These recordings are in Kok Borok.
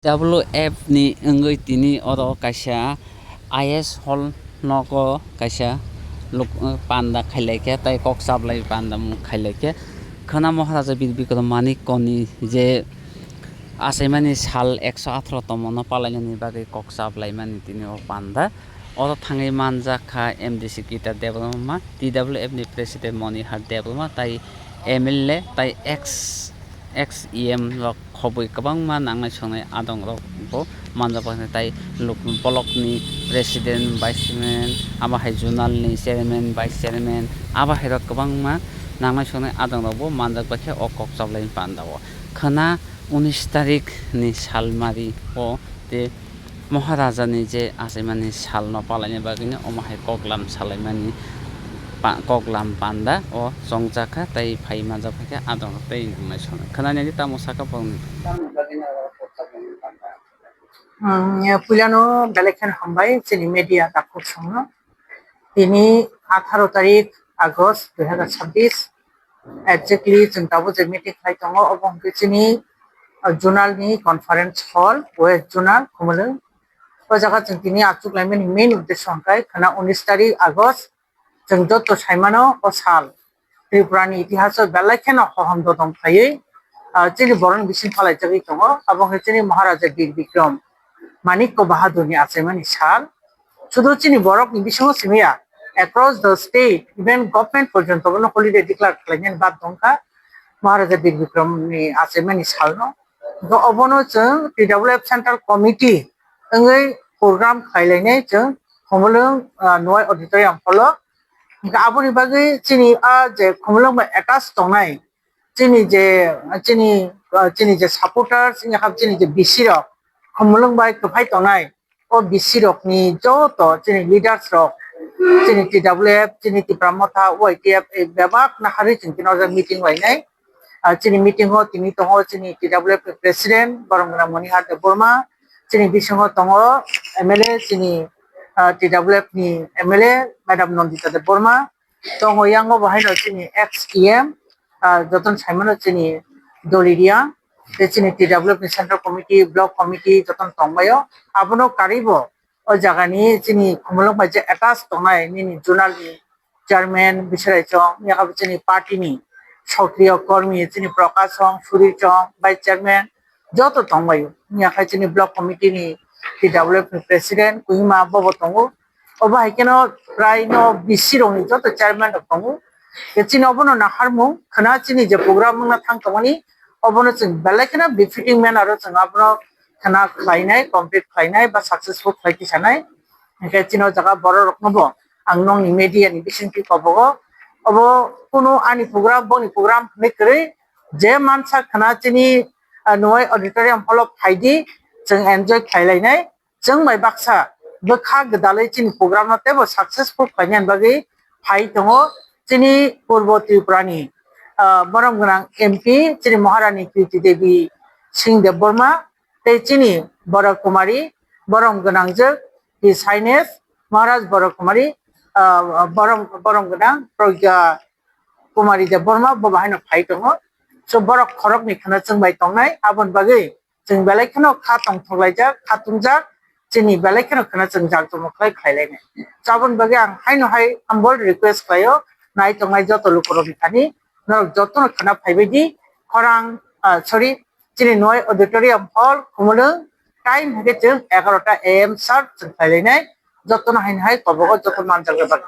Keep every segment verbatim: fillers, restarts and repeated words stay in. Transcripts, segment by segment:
W F ni wngwi tini oro kaisa I S hall nogo kaisa luk-, panda khailaikha tei kok chaplai panda mung khailaikha. Khwna Maharaja Bir Bikram Manikya ni je achaimani sal ekso atharo tomono palainani bagwi kok chaplaimani tini o panda. Oro thangwi manjak kha M D C Kitar Debbarma, T W F ni President Monihar Debbarma, tai M L A, tai ex, ex E M rok khobwi kwbangma nangnai songnai adong rok bo manjak bai, tai luk-, block ni President, Vice Chairman, abo hai Zonal ni Chairman, Vice Chairman, abo hai rok kwbangma nangnai songnai adong rok bo manjak bai khe o kok chaplai panda o. Khwna unis tarik ni salmari o te Maharaja ni je achaimani sal no palaini bagwi no omo hai koklam salaimani pa-, koklam panda o chongjak kha tei phai manjak kha adong tei nangnai songwi khwnani tamo saka bokni. Hmm, puilano belai kheno hambai chini media takhuk songno. Tini atharo tarik August dui hazar chabbish, exactly chwng tabuk je meeting khlai tongo, obo hwnkhe chini, uh, zonal ni conference hall, West Zonal, Khumulwng. O jaga chwng tini achuk laimani main uddesho hwnkhe khwna unis tarik August chwng joto saimano o sal Tripura ni itihaso belai kheno hohom dodom khaiwi, ah, chini borokni bising phalaijagwi tongo, abo wngkha chini Maharaja Bir Bikram Manikya Bahadur ni achaimani sal. Sudu chini borokni bisingo simi ya, across the state, even government porjonto bono holiday declare khlainani bad tongkha Maharaja Bir Bikram ni achaimani salno. Hwnkhe obono chwng T W F Central Committee wngwi program khlailainai chwng Khumulwng, ah, Nuwai Auditorium hall o. Hwnkhe aboni bagwi chini a je Khumulwng bai attach tongnai chini je, chini, ah, chini je supporters, wngya kha chini je B C rok, Khumulwng bai kwphai tongnai o B C rokni joto chini leaders rok, chini T W F, chini Tipra Motha, Y T F, eh, bebak naharwi chwng tini o jaga meeting lainai. Ah, chini meeting o tini tongo chini T W F ni President Borom Gwnang Monihar Debbarma, chini bisingo tongo M L A chini, ah, T W F ni M L A Madam Nandita Debbarma, tongo yango bo haino chini ex E M, ah, jotono saimano chini Doliria, tei chini T W F ni Central Committee, Block Committee jotono tongbaio. Abono karwibo o jagani chini Khumulwng bai je attach tongnai nini zonal ni chairman Biswrai Chong, yakabo chini party ni sokriyo kormi chini Prakash Chong, Suri Chong, vice chairman joto tongbaio. Yakhai chini block committee ni T W F ni president Kohima bobo tongo. Obo hai kheno prai no B C rok ni joto chairman rok tongo. Ke chini obono naharmung khwna chini je program wngna thang tongmani obono chwng belai kheno befitting manner o chwng abono khwna khlainai, complete khlainai ba successful khlai tisanai. Hwnkhe chini o jaga borok rokno bo ang nokni media ni bisingtwi kobogo. Obo kunu ani program, boni program hwnwi kwrwi je mansa khwna chini, ah, Nuwai Auditorium hall o phaidi chwng enjoy khlailainai. Chwng bai baksa bwkha gwdalwi chini program no teibo successful khlaina bagwi phai tongo chini Purbo Tripura ni, ah, borom gwnang M P chini Maharani Kirti Devi Singh Debbarma tei chini Bora Kumari borom gwnangjwk His Highness Maharaj Bora Kumari, ah, borom, borom gwnang Pragya Kumari Debbarma bo bahai no phai tongo. So borok khorok ni khwna chwng bai tongnai aboni bagwi chwng belai kheno kha tongthok laijak, kha tungjak, chini belai kheno khwna chwng jak jomok khlai khlai lainai. So aboni bagwi ang haino hai humble request khlaio, nai tongnai joto lukurokni thani, norok jotono khwna phaibaidi, khorang, ah, sorry, chini Nuwai Auditorium Hall, Khumulwng, time hwnkhe chwng egarota A M sharp chwng khlai lainai, jotono haino hai kobogo joto manjak rwbak.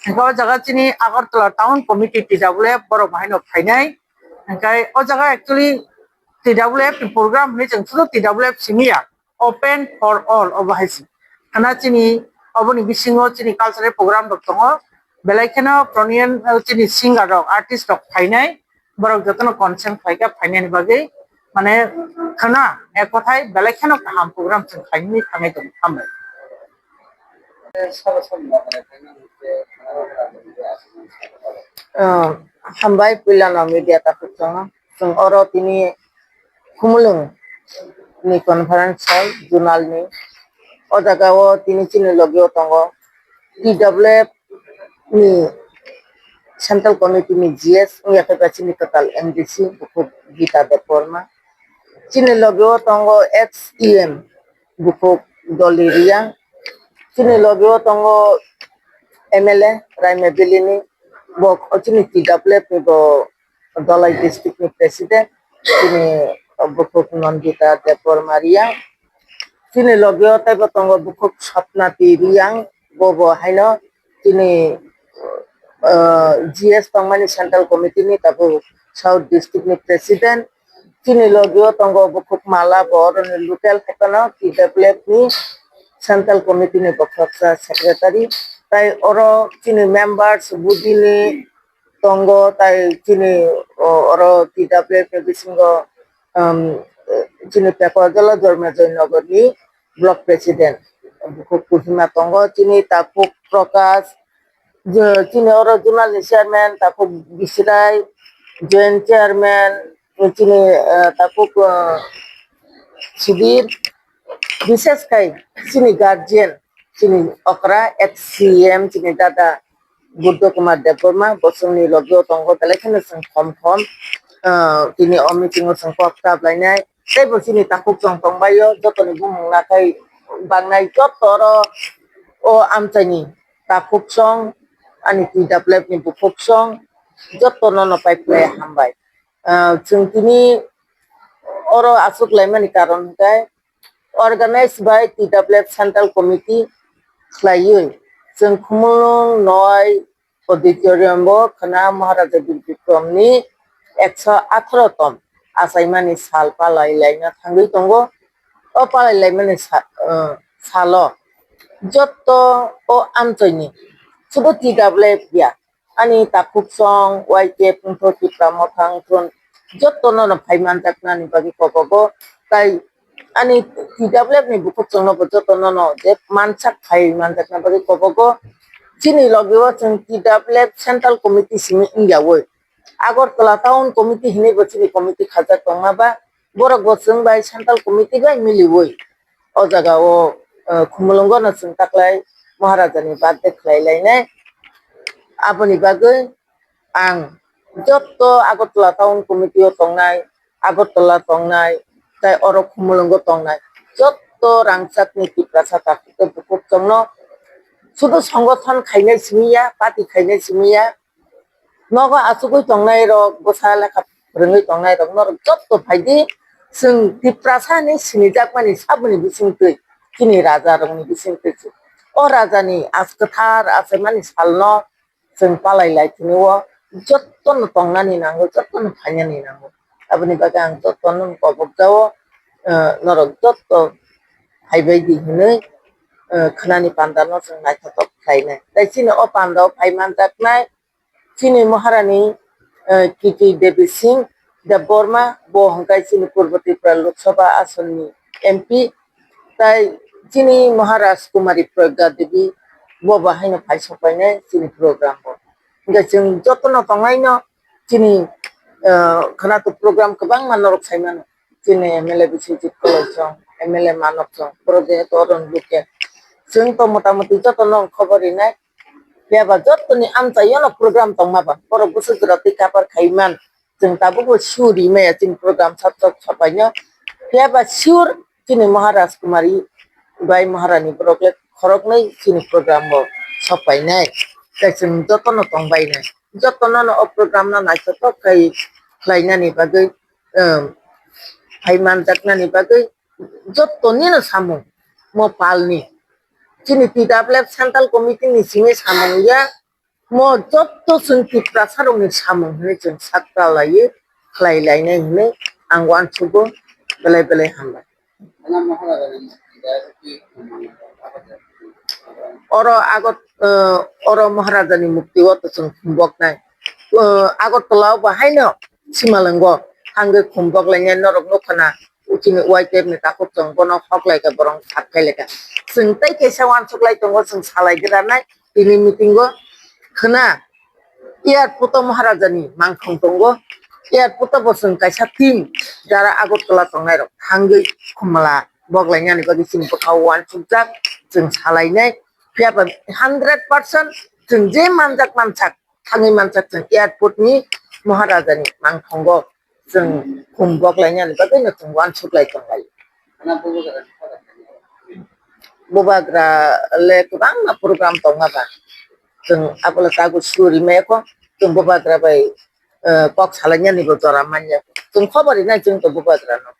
Hwnkhe o jaga chini Agartala Town Committee T W F borok haino phainai, hwnkhe o jaga actually T W F ni program hwnwi chwng sudu T W F simi ya, open for all obo hai se. Khwna chini oboni bisingo chini cultural program rok tongo. Belai kheno prominent, uh, chini singer rok, artist rok phainai. Borok jotono consent khlaikha phainani bagwi. Mane khwna ek kothai belai kheno kaham program chwng khlainani thangwi tongo. Hambai. Uh, hambai puilano media takhuk chwngno. Chwng oro tini Khumulwng ni conference hall zonal ni. O jaga o tini chini logi o tongo T W F ni central committee ni G S wngya khe chini kwtal M D C bukhuk Gita Debbarma. Chini logi o tongo ex E M Bukhuk Dolly Reang. Chini logi o tongo M L A Raima Valley ni, bo chini T W F ni bo Dhalai district ni president, chini Bukhuk Nandita Debbarma Reang. Chini logi o teibo tongo Bukhuk Sapnati Reang, bo bo haino chini, ah, G S tongmani central committee ni tabuk South district ni president. Chini logi o tongo Bukhuk Mala, bo oroni local hai phano T W F ni central committee ni bokhoroksa secretary. Tai oro chini members budi ni tongo, tai chini, o, oro T W F ni bisingo, um, chini Pekojola Dormejoy Nogor ni block president Bukhuk Kohima tongo, chini Takhuk Prakash, je chini oro zonal ni chairman Takhuk Bisrai, joint chairman chini, eh, Takhuk, eh, Sudhir, bishes khai chini guardian, chini okra ex C M, chini dada Buddha Kumar Debbarma, bosongni logi o tongo, belai kheno chwng khom khom, ah, tini o meeting o chwng kok ta blainai. Tei bo chini takhuk chwng tongbaio, jotoni bumung nakhai bangnai, joto oro o amchaini takhuk chwng, ani T W F ni bukhuk chwng, joto nono pai phlai hambai. Ah, chwng tini oro aswk laimani karon hwnkhe, organized by T W F Central Committee khlaiwi, chwng Khumulwng noi auditorium o khwna Maharaja Bir Bikram ni ekso atharo tom achaimani sal palai laina thangwi tongo. O palai laimani sa-, uh, salo jotto o amchoini, sudu T W F ya, ani takhuk song, Y K F, Pungthor Tipra Mothang, Thun, jotto nono phai manjaknani bagwi kobogo. Tai ani T W F ni bukhuk chwngno bo jotto nono je mansak phai manjakna bagwi kobogo. Chini logi o chwng T W F Central Committee simi wngya oi. Agartala Town Committee hinwi bo chini committee khajak tongma ba, borok bo chwng bai Central Committee bai miliwi o jaga o, eh, Khumulwngo no chwng taklai Maharaja ni birthday khlai lainai. Aboni bagwi ang jotto Agartala Town Committee o tongnai, Agartala tongnai, tai oro Khumulwngo tongnai jotto rangchakni Tiprasa takhuk tei bukhuk chwngno sudu songothon khainai simi ya, party khainai simi ya, nogo achugwi tongnai rok, bwsa lekha phwrwngwi tongnai rok, norok jotto phaidi, chwng Tiprasa hinwi sinijakmani saboni bisingtwi, chini raja rokni bisingtwi. O rajani as-, kwthar achaimani salno chwng palai lai tini o, jottono tongnani nango, jottono phainani nango. Aboni bagwi ang jottono kobok jao, eh, norok jotto phaibai di hinwi, eh, khwnani pandano chwng naithotok khlainai. Tai chini o pandao phai manjaknai, chini Maharani, eh, Kiti Devi Singh Debbarma, bo hwnkhe chini Purbo Tripura Lok Sabha asonni M P, tai chini Maharaj Kumari Pragya Devi, bo bo haino phai sokpainai chini program o. Hwnkhe chwng jotono tongnaino chini, eh, khwnathok program kwbangma norok saimano. Chini M L A Biswajit Koloi song, M L A Manok song, borok je toron buke. Chwng to motamoti joto no khobor rinai. Phiya ba jotoni amchaio no program tongma ba, borok bwswk jora twi kapar khai man. Chwng tabukbo sure rimaya chini program sap sok sapaino. Phiya ba sure chini Maharaj Kumari bai Maharani borok le khoroknwi chini program bo sokpainai. Tai chwng jotono tongbainai. Jotono no o program no naithotok khai khlainani bagwi, um, phai manjaknani bagwi jotoni no samung mo palni. Chini T W F Central Committee ni simi samung ya, mo jotto chwng Tiprasa rokni samung hinwi chwng sak ta laiwi khlai lainai hinwi ang uansugo. Belai belai hambai. Oro Agot-, eh, oro Maharajani mukti o to chwng khumboknai. Eh, Agartala o bo haino Simalwngo thangwi khumbok lainai norok nukha na, chini Y T F ni takhuk chwng bono hok lai kha, borok sak khai lai kha. Chwng tei kaisa uansuk lai tongo, chwng salai gra nai tini meeting o khwna. Airport o Maharajani mangthong tongo. Airport o bo chwng kaisa team jara Agartala tongnai rok thangwi khumla bok lainani bagwi chini bwkha o uansukjak, chwng salainai. Phiya ba hundred percent chwng je manjak mansak thangwi manjak chwng airport ni Maharajani mangthongo. Chwng khum boklainani bagwino chwng uansuk lai tonglai. Bubagra le kwbangma program tongma ba. Chwng abono tabuk suri maya kho, chwng bubagra bai, eh, kok salainani bo jora manya. Chwng khobor rinai chwng to bubagra no.